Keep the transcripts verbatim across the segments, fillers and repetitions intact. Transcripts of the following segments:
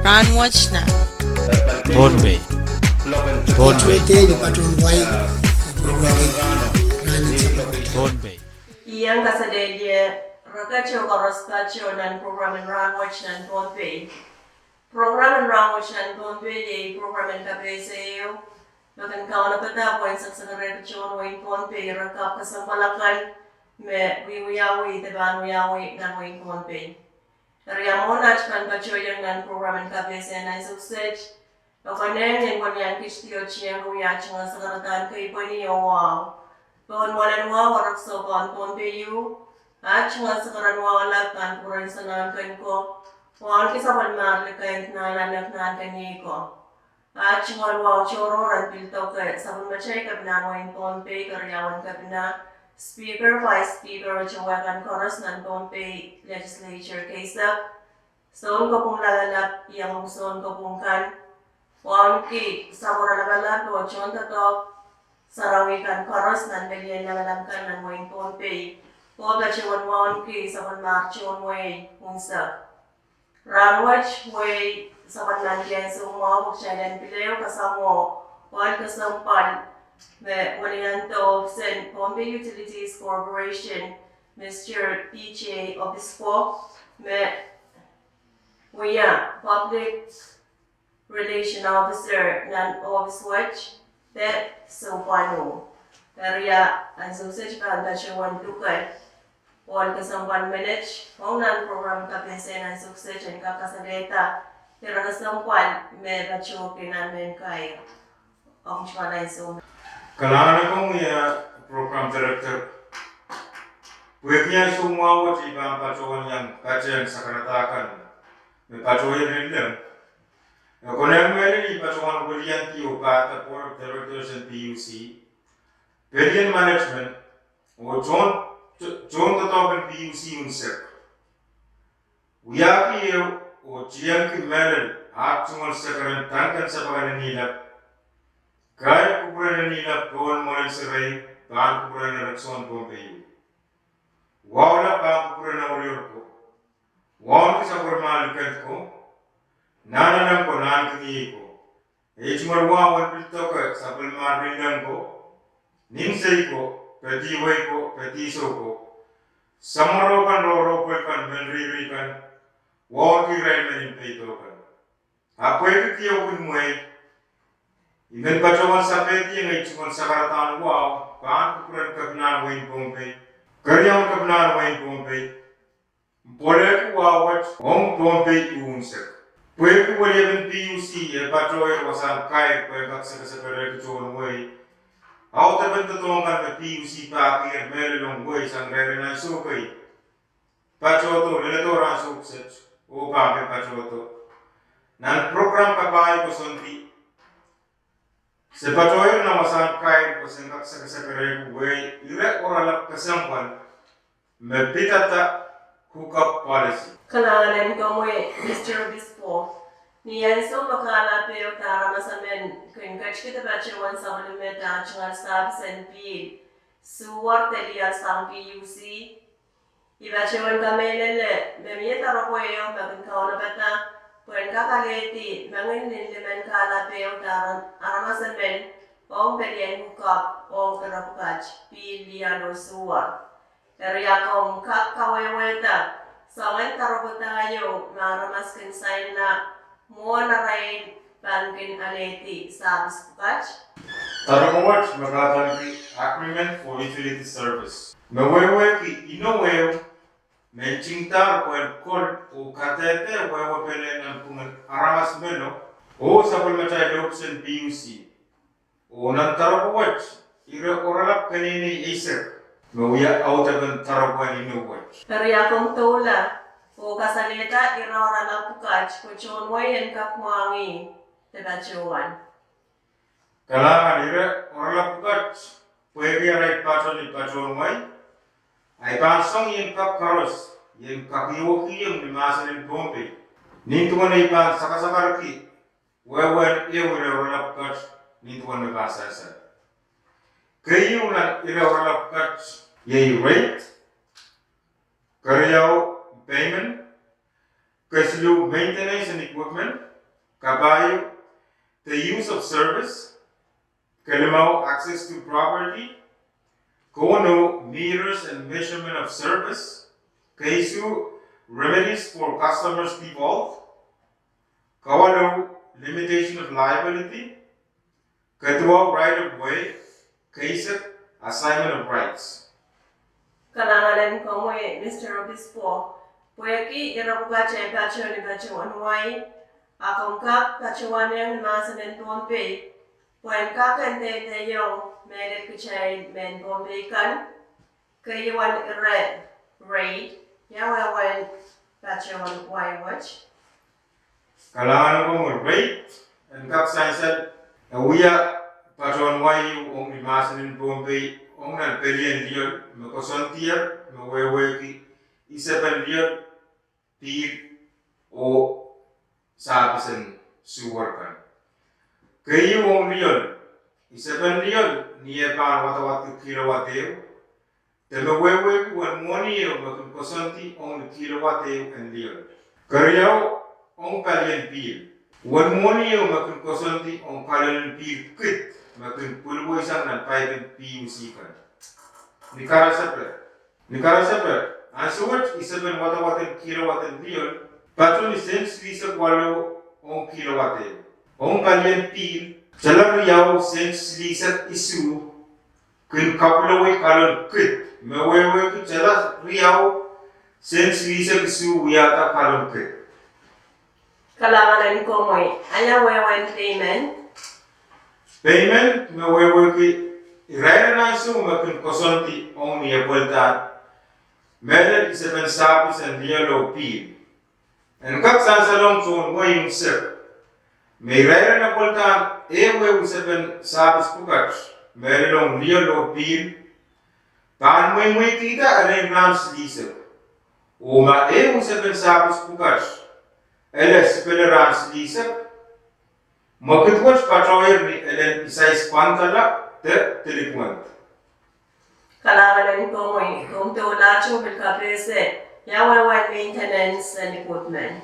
Rahnwet nan Pohnpei. Pohnpei. Tuesday ni patohwan wai, program rahnwet nan Pohnpei. Iang kaselehlie rehn kitail koaros patohwan nan program en Rahnwet nan Pohnpei. Program en Rahnwet nan Pohnpei iei program en kapehse ehu me kin kaunopada pwehn seksekerehki tohn wehin Pohnpei rehn kak kesempwal akan me wiewiawi de pahn wiawi nan wehin Pohnpei. Eri ia mwomwen aht pahn patohieng nan program en kapehse en ansou kiset, e konehng en welian kit diotieng wia tungoal sakaradahn keipweni oh wahu. Pohn mwoalen wahu, erekiso pahn Pohnpei ieu, aht tungoal sakaradahn wahu lap pahn kupwuren soangen ken ko, wauneki sapwellimar likaid nan alehdi nan ken iei ko. Aht tungoal wahu tohrohr en pil doke sapwellimatail kepina nan wehin Pohnpei, keriaun kepina, Speaker, Vice Speaker, oh towe kan koaros nan Pohnpei Legislature keisek, sounkopwung lapalap, iangahki sounkopwung kan, wauneki sapwora lapalap oh tohndoadoahk sarawi kan koaros nan pelien lamalam kan nan wehin Pohnpei, oh patohwan wauneki sapwellimar tohn wehi unsek. Rahnwet wehi sapwellimatail soumwahu, kitail en pil ehu kasamwo ohl kesempwal me weliandi ohpis en Pohnpei Utilities Corporation, Mister P J Obispo, me wia Public Relation Officer nan ohpis wet, Beth Soupwano. Eri ia ansou kiset pahn patohwan luke ohl kesempwal menet ong nan program kapehse en ansou kiset en kak kasalehda ire kesempwal me patohki nan mehn kair. Ong tungoal ansou. Kalahngan en komwi, eh, Program Director. Pwehki ansou mwahu wet I pahn patohwan iang patehng sakarada kan me patohier lelehng, e konehng mehlel I patohwan weliandi oh pahda Board of Directors en P U C, pelien management, oh tohn, to-, tohndoadoahk en P U C unsek. Wiahki ehu oh tiengki mehlel aht tungoal sekeren Duncan Sapakan Nilap, kair kupwuren Nilap pohn mwoalen serei pahn kupwuren erekiso en Pohnpei ieu. Wahu lap pahn kupwuren ohl ko. Wauneki sapwellimar likaid ko, nan alehdi ko, nan kin iei ko. Ei tungoal wahu en pil doke sapwellimar lilehng ko, nin sei ko, pedihwei ko, pedihsou ko, samworo kan, rohrohpwel kan, men riri kan, wauneki irail men en peido kan. Ahpw pwehki dieukin mwehi, I men patohwan sapehdi ngehi tungoal sakaradahn wahu pahn kupwuren kepina nan wehin Pohnpei, keriaun kepina nan wehin Pohnpei, pwelehki wahu wet ong Pohnpei unsek. Pwehki weliepen P U C e patohier wasahn kair pwehn kak sekesekerehki tohn wehi, audepen doadoahk kan me P U C pahkier mehlel ong wehi sang rehn ansou kei, patohdo, leledo ansou kiset, oh pahn pil patohdo. Nan program kapai koasoandi, se patohier nan wasahn kair pwe sen kak sekesekerehki wehi ire oaralap kesempwal me pidada hookup policy. Kalahngan en komwi, Mister Obispo. Ni ansou me kahlap ehu de aramas emen kin ketikihda patohwan sapwellime aht tungoal service en pihl, sewer de lih sang P U C, I patohwan kamehlele me mie doaropwe ehu me kin kaunopada pwehn kak alehdi mengihn nin limen kahlap ehu de ara-, aramas emen ong pelien hookup ong ire pwukat, pihl, lih oh sewer. Eri ia komw kak kawehwehda soangen doaropwe da ieu me aramas kin sainla mwohn arail pahn kin alehdi service pwukat? Doaropwe wet me kadaniki Agreement for Utility Service, me wehwehki inou ehu me ntingdahr pwehn kol oh kadehde wehwehpene nanpwungen aramas meno oh sapwellimatail ohpis en P U C. Oh nan doaropwe wet, ire oaralap keneinei eisek me wia audepen doaropwe en inou wet. Eri ia komw doula oh kasalehda ire oaralap pwukat pwe tohn wehi en kak mwahngih de patohwan? Kalahngan. Ire oaralap pwukat pwehki arail pato ni patohwan wehi, ahi pahn song ien kak koaros, ien kak ioukieng ni mahsen en Pohnpei, nin duwen ei pahn sakasakarki wehwehn ehu ire oaralap pwukat nin duwen me pahn sansal. Keieu nan ire oaralap pwukat iei rate, keriau payment, kesiluh maintenance and equipment, Kapahieu, the use of service. Kelimau, access to property. Kauno, meters and measurement of service. Keisuh, remedies for customers' default. Kawalu, limitation of liability. Keduwau, right of way. Keisek, assignment of rights. Kalahngan en komwi, Mister Obispo, pwehki ire pwukat ei patohwan patohwan wai, a komw kak patohwan ong ni mahsen en Pohnpei, pwehn kak en deideiong mehlel kitail mehn Pohnpei kan, keieun ire rate, ia wehwehn patohwan wai wet. Kalahngan en komwi, rate en kak sansal, e wia patohwan wai ong ni mahsen en Pohnpei, ong nan pelien lioal, me koasoandier, me wehwehki isepen lioal, pihl, oh sapisen suwer kan. Keieu ong lioal, isepen lioal, ni eh pahn wadawad kilowatt ehu, de me wehwehki uwen mwohni ehu me kin koasoandi ong ni kilowatt ehu en lioal. Keriau, ong palien pihl. Uwen mwohni ehu me kin koasoandi ong kalon en pihl kid, me kin pwilweisang nan paipen P U C kan. Ni karasepe, ni karasepe, ansou wet isepen wadawad en kilowatt en lioal, patohwan ni sent silihsek waluh ong kilowatt ehu. Ong palien pihl, tala riau sent silihsek isuh, kin kapwilewei kalon kid, me wehwehki tala riau sent silihsek isuh wiahda kalon kid. Kalahngan en komwi, ia wehwehn payment. Payment, me wehwehki irair en ansou me kin koasoandi ong ni apwaldahr, mehlel isepen sapisen lioal oh pihl. En kak sansalong tohn wehin sek. Me irair en apwaldahr ehu ehu isepen sapis pwukat, mehlel ong lioal oh pihl, pahn mweimweikihda elen rahn silihsek. Oh ma ehu isepen sapis pwukat ele sipele rahn silihsek, mwekid wet patohier ni elen isais pwandala de dilikwendi. Kalahngan en komwi, komw doulahte pil kapehse, ia wehwehn maintenance and equipment.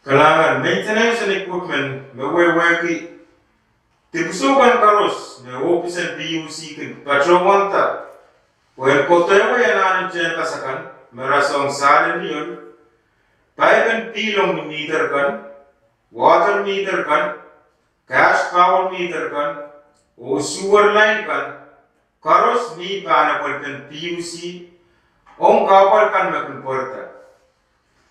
Kalahngan, maintenance and equipment, me wehwehki dipwisou kan koaros me ohpis en P U C kin patohwanda, pwehn kodewe anahn en tehnpas akan, me rasehng sahlen lioal, paipen pihl ong ni meter kan, water meter kan, gas power meter kan, oh sewer line kan, koaros mi pahn apwalipen P U C ong kahpwal kan me kin pwarada.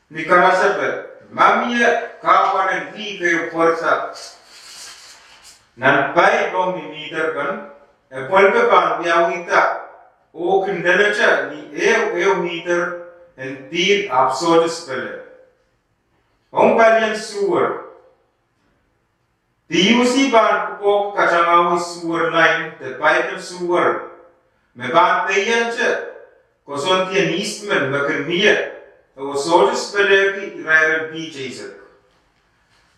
Ni karasepe, ma mie kahpwal en lih keieu pwarada nan paip ong ni meter kan, apwalipe pahn wiawihda oh kin lelehte ni ehu ehu meter en pihl ahpw sohte sipele. Ong palien sewer, P U C pahn pwukoahki katangahwei sewer line de paipen sewer, me pahn peiante koasoandi en easement me kin mie, oh sohte sipelehki irair en piht eisek.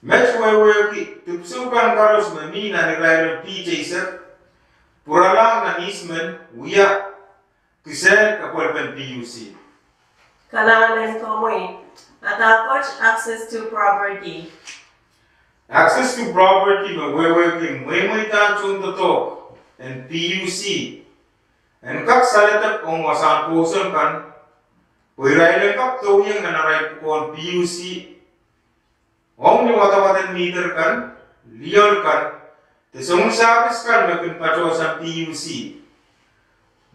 Met wehwehki dipwisou kan koaros me mi nan irair en piht eisek, pwuralahng nan easement wia kisehn apwalipen P U C. Kalahngan en komwi, a dahkot access to property. Access to property me wehwehki mweimweidahn tohndoadoahk en P U C en kak saledek ong wasahn kousoan kan, pwe irail en kak dohieng nan arail pwukoahn P U C ong ni wadawaden meter kan, lioal kan, de soangen sapis kan me kin patohsang P U C.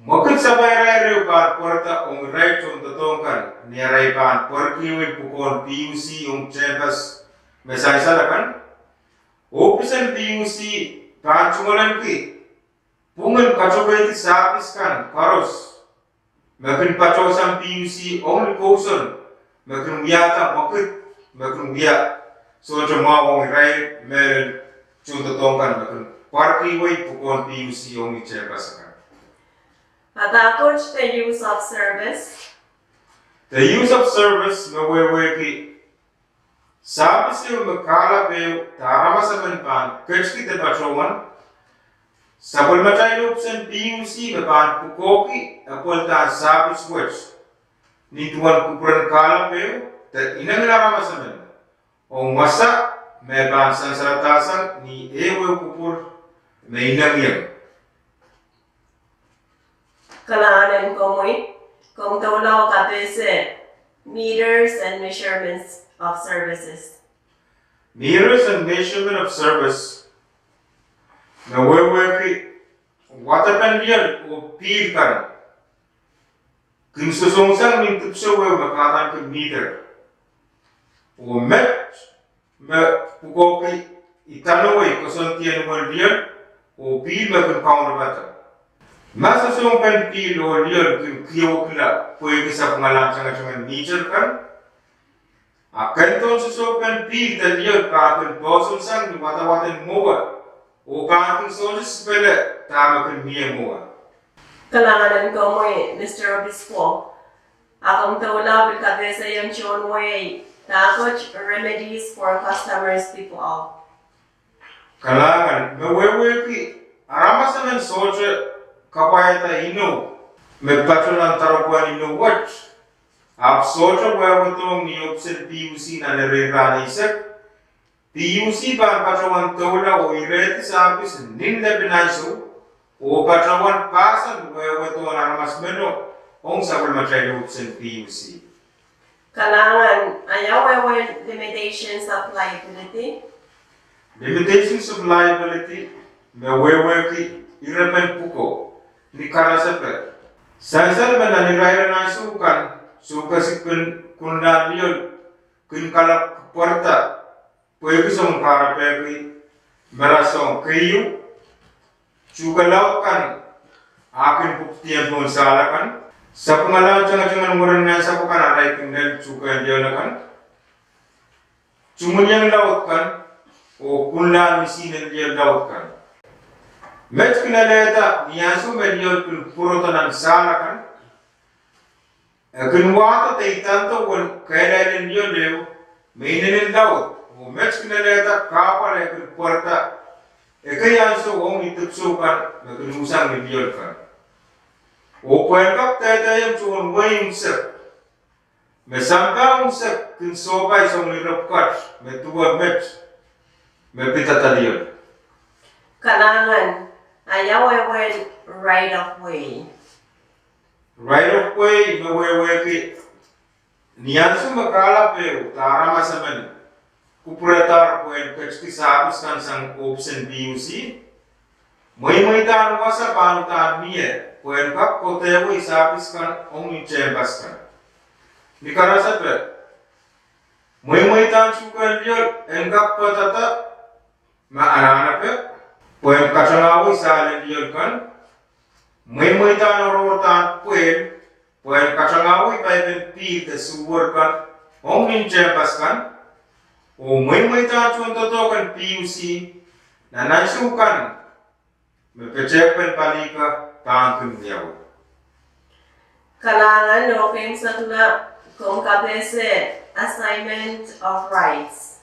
Mwekid sapahl irair ehu pahn pwarada ong irail tohndoadoahk kan ni arail pahn pwarkihwei pwukoahn P U C ong tehnpas me sansal akan. Ohpis en P U C pahn tungoalenki pwungen katokeidi sapis kan koaros me kin patohsang P U C ong ni kousoan me kin wiahda mwekid me kin wia sohte mwahu ong irail mehlel tohndoadoahk kan me kin pwarkihwei pwukoahn P U C ong ni tehnpas akan. A dahkot the use of service. The use of service me wehwehki sapis ehu me kahlap ehu de aramas emen pahn ketikihda patohwan. Sapwellimatail ohpis en P U C me pahn pwukoahki apwaldahr sapis wet ni duwen kupwuren kahlap ehu de inengen aramas emen ong wasa me pahn sansaladahsang ni ehu kupwur me inengieng. Kalahngan en komwi, komw doula oh kapehse Meters and Measurements of Services. Meters and Measurement of Service, me wehwehki wadepen lioal oh pihl kan kin sosohngsang ni dipwisou ehu me kadaniki meter. Oh met me pwukoahki idanawei koasoandien uwen lioal oh pihl me kin kaunopada. Ma sosohngpen pihl oh lioal kin kiewekla pwehki sapwungalahn tengeteng en meter kan, a kendohn sosohpen pihl de lioal pahn kin poahsoan sang ni wadawaden mwowe oh pahn kin sohte sipele dahme kin mie mwowe. Kalahngan en komwi, Mister Obispo, a komw doula pil kapehsehiong tohn wehi dahkot Remedies for Customers People. Kalahngan, me wehwehki aramas emen sohte kapwaiada inou me patohwan doaropwehn inou wet, ahpw sohte wehwehdohng ni ohpis en PUC nan ire rahn eisek. PUC pahn patohwan doula oh irehdi sahpis nin lepin ansou oh patohwan pahsan wehwehdohn aramas meno ong sapwellimatail ohpis en PUC. Kalahngan, a ia wehwehn limitations of liability? Limitations of liability me wehwehki irepen pwuko ni karasepe. Sansal me nan irairen ansou kan soukesik kin kunlahn lioal kin kalap pwarada pwehki soun kahrepe ki me rasehng keieu, tuhke laud kan a kin pwupwudiong pohn sahl akan, sapwungalahn tengeteng en weren nansapw akan arail kin lel tuhkehn lioal akan, tungoaliong laud kan, oh kunlahn misihn en lioal laud kan. Met kin alehda ni ansou me lioal kin pwurodo nan sahl akan, e kin wahdo de idando uwen kehlail en lioal ehu me inenen laud, oh met kin alehda kahpwal e kin pwarada ekei ansou ong ni dipwisou kan me kin usang ni lioal kan. Oh pwehn kak dehdehiong tohn wehi unsek, me sampah unsek kin sohpai soangen ire pwukat me duwe met me pidada lioal. Kalahngan, a ia wehwehn right of way? Right of way me wehwehki ni ansou me kahlap ehu de aramas emen kupwuradahr pwehn ketiki sahpis kan sang ohpis en PUC, mweimweidahn wasa pahn uhdahn mie pwehn kak kodehwei sahpis kan ong nin tehnpas kan. Ni karasepe, mweimweidahn tuhkehn lioal en kak pwarada me anahnepe pwehn katangahwei sahl en lioal kan, mweimweidahn oaroahdahn pwehl pwehn katangahwei paipen pihl de suwed kan ong nin tehnpas kan, oh mweimweidahn tohndoadoahk en PUC nan ansou kan me petehkpen palih kan pahn kin wiawi. Kalahngan, oh keimwseklahn komw kapehse assignment of rights.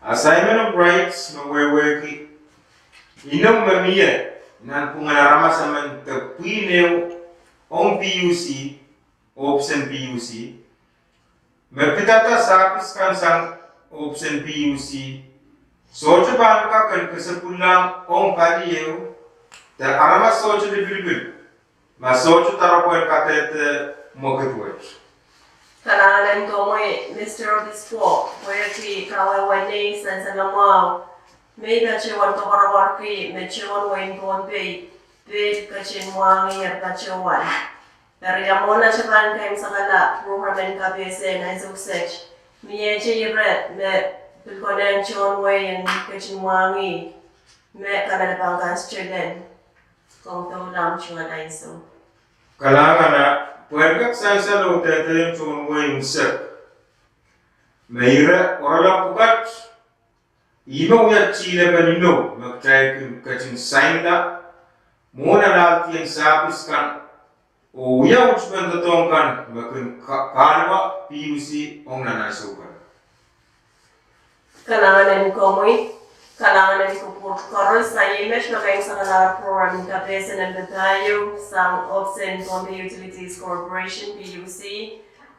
Assignment of rights me wehwehki inou me mie nanpwungen aramas emen de pwihn ehu ong PUC, ohpis en PUC, me pidada sahpis kan sang ohpis en PUC sohte pahn kak en kesepwilahng ong palih ehu de aramas sohte lipilipil ma sohte doaropwehn kadehde mwekid wet. Kalahngan en komwi, Mister Obispo, pwehki kawehwehnei sansalamwahu me I patohwan koapworopworki me tohn wehin Pohnpei pil ketin mwahngih patohwan. Eri ia mwohn atail pahn keimwsekala program en kapehse nan ansou kiset, miehte ire me pil konehng tohn wehi en ketin mwahngih me kamehlele pahn kan student, komw doula omw tungoal ansou. Kalahngan, a pwehn kak sansal oh dehdehiong tohn wehi unsek me ire oaralap pwukat, ihme wia tilepen inou me kitail kin ketin sainla mwohn alahldien sahpis kan oh wia utupen doadoahk kan me kin ka- kahluwa PUC ong nan ansou kan. Kalahngan en komwi, kalahngan en kupwur koaros. Iei met me keimwseklahn program en kapehse nempe pahieu sang ohpis en Pohnpei Utilities Corporation, PUC,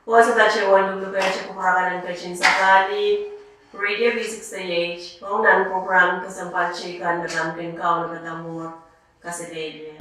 oh se patohwan luhlukehte kupwur akan en ketin sapahlih Radio V six eight, ong nan program kesempwal teikan me pahn kin kaunopada mwohd kaselehlie.